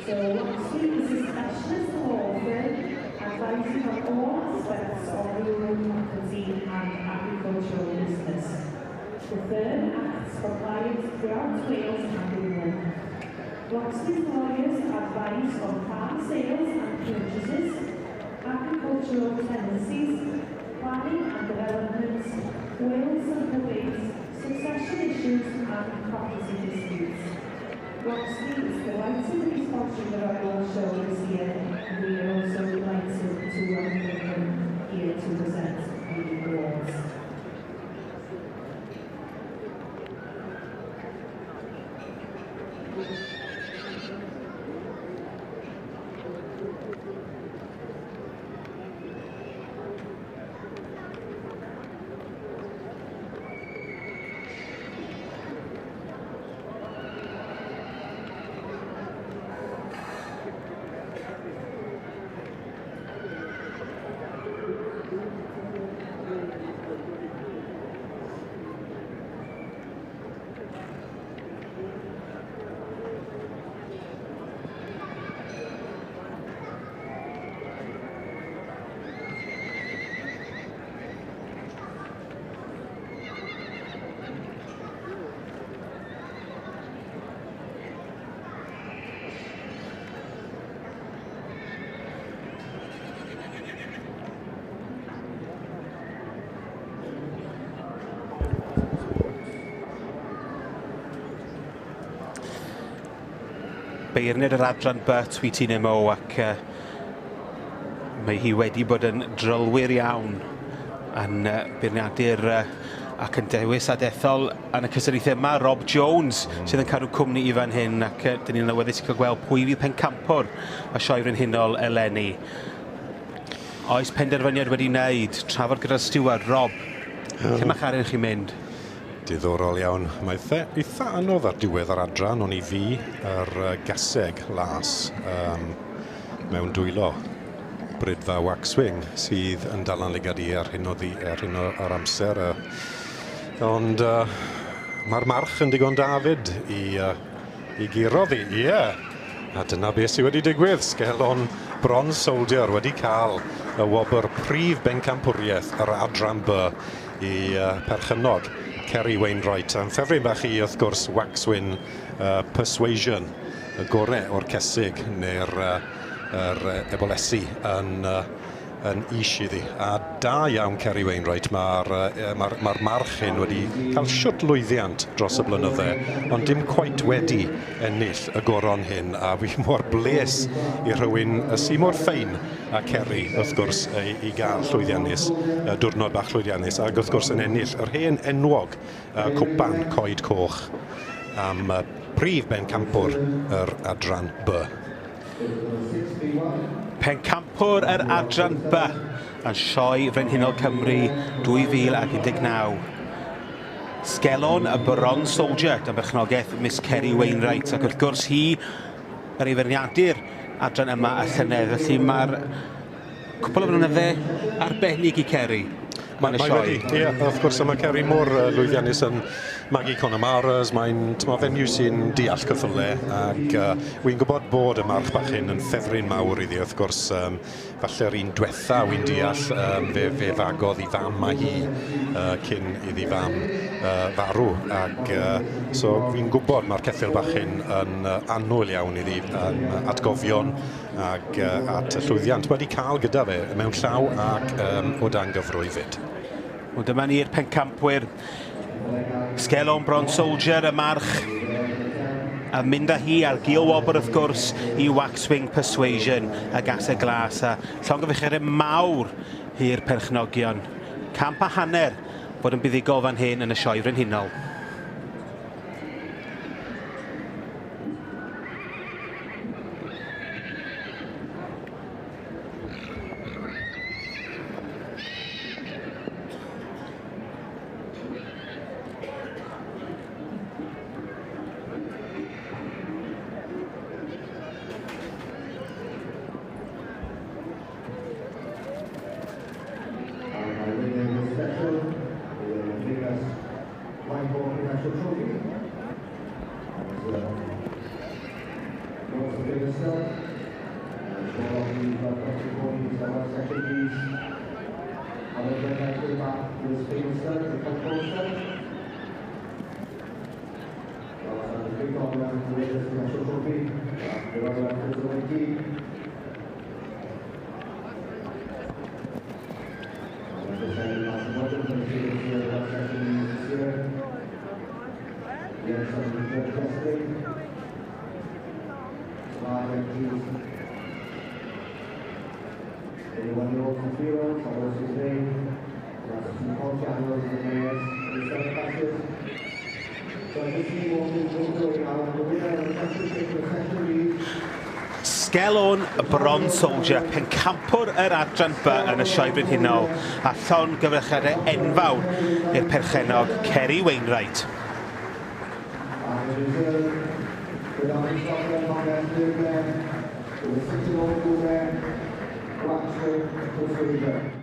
So Loxley is a specialist law firm advising on all aspects of rural property and agricultural business. The firm acts for clients throughout Wales and England. Loxley's lawyers advise on farm sales and purchases, agricultural tenancies, planning and developments, wills and probate, succession issues and property disputes. Loxley is delighted to be sponsoring the Royal Show this year, and we are also delighted to welcome them here to present the awards. Beirniad yr adran B, Tweety Nemo, ac mae hi wedi bod yn drylwyr iawn yn beirniadu'r ac yn dewis a dethol yn y cystadlaethau yma, Rob Jones, sydd yn cadw cwmni i fan hyn, ac dyn ni'n awyddus i cael gweld pwy fydd pencampwr y Sioe Frenhinol eleni. Oes penderfyniad wedi wneud, trafod gyda'r stiward, Rob, lle mae chariad chi'n mynd? Diddorol iawn. Mae eitha anodd ar diwedd yr adran, ond i fi, yr gaseg las mewn dwylo Brydfa Waxwing sydd yn dal yn lygad i ar hyn o ddi, ar hyn o'r amser. Ond mae'r march yn digon da fyd i guro ddi, ie. A dyna beth sydd wedi digwydd. Skelon Bronze Soldier wedi cael y wobr prif bencampwriaeth yr adran B i perchennog Kerry Wainwright. A'n ffefryn bach i, wrth gwrs, Waxwing Persuasion, y gore o'r cesig neu'r ebolesi yn is iddi. A da iawn Kerry Wainwright, mae'r march hyn wedi cael siwt lwyddiant dros y blynydde, ond dim cweit wedi ennill y goron hyn, a fi mor bles i rhywun sy mor ffein a Kerry, wrth gwrs, i gael llwyddiannus, diwrnod bach llwyddiannus, ac wrth gwrs yn ennill yr hen enwog cwpan Coed Coch am prif bencampwr yr adran B. Pencampwr yr adran B yn Sioe Frenhinol Cymru 2019. Sgelon y Bronze Soldier dan berchnogaeth Miss Kerry Wainwright, ac wrth gwrs hi yr ei feirniadu'r adran yma y llynedd, felly mae'r cwpl o flynydde arbennig i Kerry. Mae wedi, ie, wrth gwrs, mae Kerry mor lwyddiannus yn magu Connemara's, mae'n fenyw sy'n deall ceffyle, ac wy'n gwybod bod y march bach hyn yn ffefryn mawr iddi, wrth gwrs, falle'r un diwetha wy'n deall, fe fagodd i fam a hi cyn iddi fam farw, ac so fi'n gwybod mae'r ceffyl bach hyn yn annwyl iawn iddi, yn atgofion ac at y llwyddiant wedi cael gyda fe mewn llaw ac o dan gyfrwy fyd. Wel, dyma ni'r pencampwyr. Sgelon Bronze Soldier, y march, a mynd â hi ar gil wobr wrth gwrs i Waxwing Persuasion a Gaseg Glas, a llongyfarchiadau mawr i'r perchnogion. 150 fod yn buddugol fan hyn yn y Sioe Frenhinol. This famous stud, the control stud. The big on the latest national trophy, the runner up to 19. One-year-olds and 3-year-olds, all those today. That's two quality animals in the mares, the seven classes. So this team will be going out the winner of the championship for section lead. Skelhon Bronze Soldier, pencampwr yr adran B yn y Sioe Brenhinol, a llongyfarchiadau enfawr i'r perchennog Kerry Wainwright. And the reserve, the Downey Scotland Congress third mare, the 6-year-old mare, Waxwing Persuasion.